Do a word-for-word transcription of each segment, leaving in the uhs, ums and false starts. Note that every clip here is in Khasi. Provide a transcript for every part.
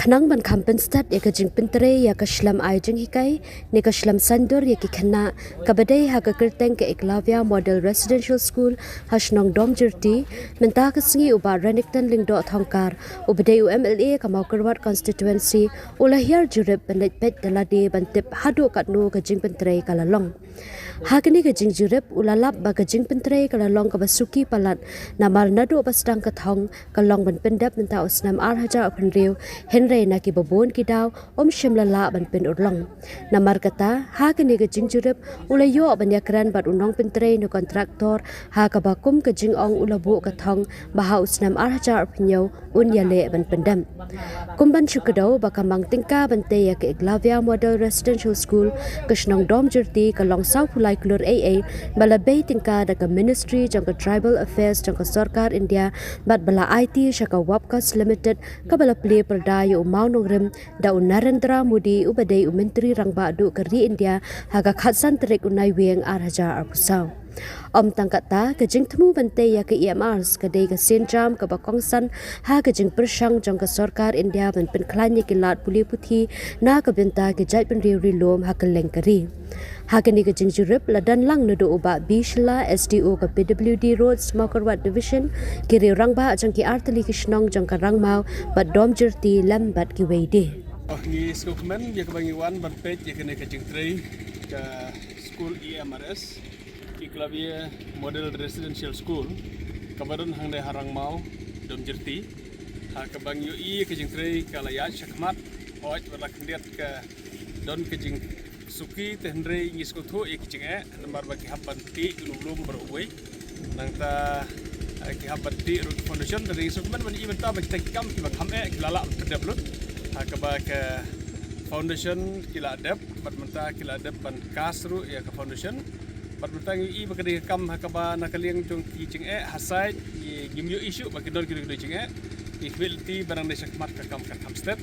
Nang ban kham pynstet ïa ka jingpyntrei ïa ka shlem ai jinghikai ne ka shlem saiñdur ïa ki khynnah, kaba dei ha ka kyrteng ka Eklavya Model Residential School ha shnong Domjyrti, mynta ka sngi u Bah Renikton Lyngdoh Thongkar, uba dei u M L A ka Mawkyrwat Constituency, u la hiar jurip ban leit peit da lade ban tip haduh katno ka jingpyntrei ka la long. Ha kane ka jingjurip u la lap ba ka jingpyntrei ka la long kaba suki palat, namar naduh ba sdang ka thong ka long ban pyndep mynta u snem ar hajar arphew hynriew, hynrei na kiba bun ki daw um shym la lah ban pynurlong. Namar kata, ha kane ka jingjurip u la ïoh ban ïakren bad u nongpyntrei ne kontraktor, ha kaba kum ka jingong u la buh ka thong ba ha u snem ar hajar arphew hynñiew un ïaleh ban pyndep. Kum ban shu kdew ba ka mang tyngka ban tei ïa ka Eklavya Model Residential School ka shnong Domjyrti ka long sawphew lai klur ei ei, ba la bei tyngka da ka Ministry jong ka Tribal Affairs jong ka Sorkar India, bad ba la aiti sha ka Wapcos Limited, kaba la plie pyrda ïa u mawnongrim da u Narendra Modi, uba dei u Myntri Rangbah duh ka ri India, ha ka khatsan tarik u Naiwieng ar hajar arphew saw. Ym tang kata, ka jingthmu ban tei ïa ka E M Rs ka dei ka sienjam kaba kongsan ha ka jingpyrshang jong ka Sorkar India ban pynkhlaiñ ïa ki lad pule puthi na ka bynta ki jaitbynriew ri lum ha kylleng ka ri. Ha kane ka jingjurip la don lang naduh u Bah B Shylla, S D O ka P W D Roads Mawkyrwat Division, ki riew rangbah jong ki artylli ki shnong jong ka Rangmaw bad Domjyrti lem bad kiwei de. Oh, ngi sngewkmen ïa kaba ngi wan ban peit ïa kane ka jingtrei ka skul E M R S, Eklavya Model Residential School, kaba don hangne ha Rangmaw, Domjyrti. Ha kaba ngi ïohi ka jingtrei ka la ïaid shakhmat, hooid ba la khyndiat ka don ka jingsuki, te hynrei ngi sngewthuh ïa ki jingeh namar ba ki hap ban tih u lum baroh uwei. Nangta, eh, ki hap ban tih ruh ki foundation, te ngi sngewkmen ban ïohi mynta ba kita ki kam kiba kham eh ki la lah ban pyndep lut. Ha kaba ka foundation ki la dep, bad mynta ki la dep ban cast ruh ïa ka foundation. Bad mynta ngi ïohi ba ka dei ka kam ha kaba na ka liang jong ki jingeh ha site, ngi, ngim ïohi shuh ba ki don ki, ki jingeh. Ngi khmih lynti ba nangne shakhmat ka kam kan kham stet.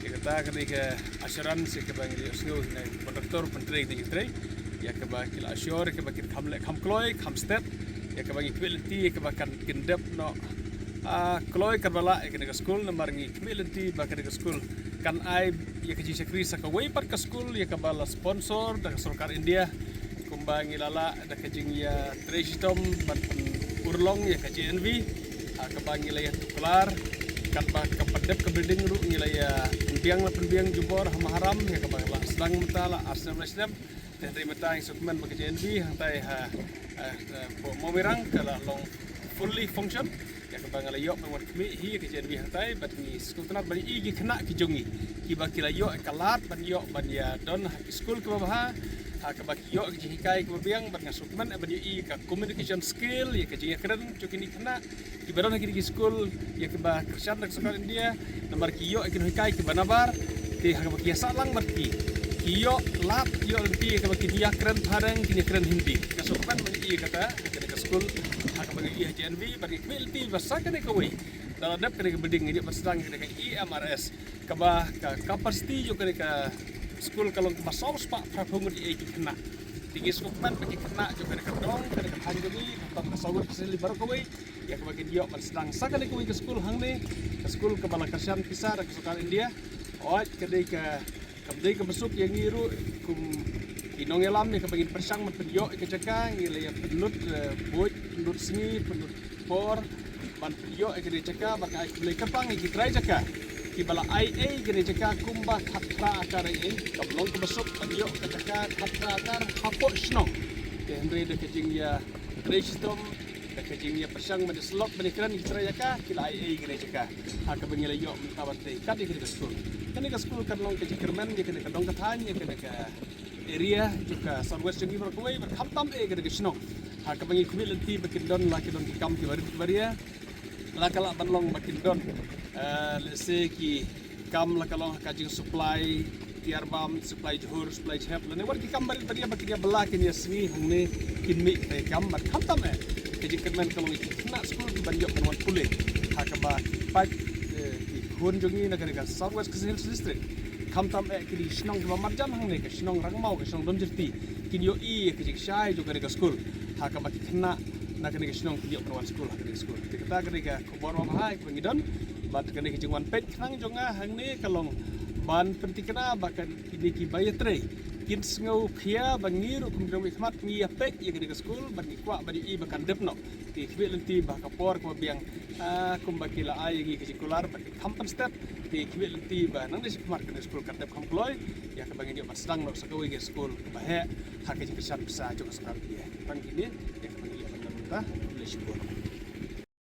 Ïa kata ka dei ka assurance ïa kaba ngi ïohsngew na ki kontraktor pyntrei, ki trei. Ïa kaba ki la assure ïa kaba kin kham leh kham kloi, kham stet. Ïa kaba ngi khmih lynti ïa kaba kan, kin dep noh, ah, kloi katba lah ïa kane ka skul, namar ngi khmih lynti ba kane ka skul kan ai ïa ka jingshakri sa kawei pat ka skul ïa kaba la sponsor da ka Sorkar India. Kumba ngi la lah da ka jingïatrei shitom ban pynurlong ïa ka J N V, ha kaba ngi la ïatuklar, katba ka pyndep ka building ruh ngi la ïa pynbiang, la pynbiang jubor ha Maharam, ïa kaba la sdang mynta la ar snem, lai snem. Te hynrei mynta ngi sngewkmen ba ka J N V hangtai ha, eh, eh, Mawmirang ka la long fully function. Ïa kaba nga la ïoh ban wan khmih hi ka J N V hangtai, bad ngi sngewtynnat ban ïohi ki khynnah ki jong ngi kiba ki la ïoh ka lad ban ïoh ban ïa don ha ki skul kiba bha, ha kaba ki ïoh ki jinghikai kiba biang, bad nga sngewkmen ban ïohi ka communication skill, ïa ka jingïakren jong kine ki khynnah kiba don ha kine ki skul, ïa kiba kyrshan da ka Sorkar India, namar ki ïoh ki nonghikai kiba nabar, te ha kaba ki ïa sah lang bad ki, ki ïoh lad, ki ïoh lynti ïa kaba kin ïakren phareng, kin ïakren Hindi. Nga sngewkmen ban ïohi kata ha kane ka skul, ha kaba ngi ïohi ha J N V, bad ngi khmih lynti ba sa kane kawei, da la dep kane ka building, ngi dep ban sdang kane ka E M R S, kaba ka capacity jong kane ka skul ka long kaba saw spah phra phew ngut ei ei ki khynnah. Te ngi sngewkmen ba ki khynnah jong kane ka dong, kane ka thaiñ jong ngi, khamtam ka South West Khasi Hills baroh kawei, ïa kaba kin ïoh ban sdang sa kane kawei ka skul hangne, ka skul kaba la kyrshan pisa da ka Sorkar India. Hooid, ka dei ka, kam dei kaba suk ïa ngi ruh kum ki nongïalam, ïa kaba ngin pyrshang ban pynïoh ïa ka jaka, ngi la ïa pynlut, eh, buit, pynlut sngi, pynlut por ban pynïoh ïa kane ka jaka, bad nga ai khublei kyrpang ïa ki trai jaka kiba la ai ei ïa kane ka jaka kumba khatphra akar ei ei, kam long kaba suk ban ïoh ka jaka khatphra akar hapoh shnong. Te hynrei da ka jingïatrei shitom, da ka jingïapyrshang ban ïasyllok ban ïakren ïa ki trai jaka, ki la ai ei ïa kane ka jaka, ha kaba ngi la ïoh mynta ban trei kat ïa kane ka skul. Kane ka skul kan long ka jingkyrmen ïa kane ka dong ka thaiñ, ïa kane ka area jong ka South West jong ngi baroh kawei, bad khamtam eh ïa kane ka shnong, ha kaba ngi khmih lynti ba kin don la ki, don ki kam kiba rit kiba ria, la ka lah ban long ba kin don, eh, let's say ki kam la ka long ha ka jingsupply tiar bam, supply jhur, supply jhep, lane wat ki kam barit baria ba kin ïa bylla, kin ïa sngi hangne, kin mih ki kam, bad khamtam eh ka jingkyrmen ka long ïa ki khynnah skul kiban ïoh ban wan pule ha kaba ki paid, eh, ki khun jong ngi na kane ka South West Khasi Hills District. Khamtam eh kine ki shnong kiba marjan hangne, ka shnong Rangmaw, ka shnong Domjyrti, kin ïohi ïa ka jingshai jong kane ka skul, ha kaba ki khynnah na kane ka shnong kin ïoh ban wan skul ha kane ka skul. Te kata ka dei ka khubor ba bha kaba ngi don. Bad kane ka jingwan peit khnang jong nga hangne ka long ban pyntikna ba kine ki ba ïatrei kin sngewkhia ba ngi ruh kum ki nongmihkhmat ngi ïa peit ïa kane ka skul bad ngi kwah ban ïohi ba kan dep noh. Te khmih lynti ba ka por kaba biang, ah, kumba ki la ai ïa ngi ka jingkular ba ki kham pynstet. Te khmih lynti ba nangne shakhmat kane ka skul kan dep kham kloi ïa kaba ngin ïoh ban sdang noh sa kawei ka skul kaba heh ha ka jingkyrshan pisa jong ka sorkar India. Tang kine ïa kaba ngi ïoh ban ïoh mynta. Khublei shibun.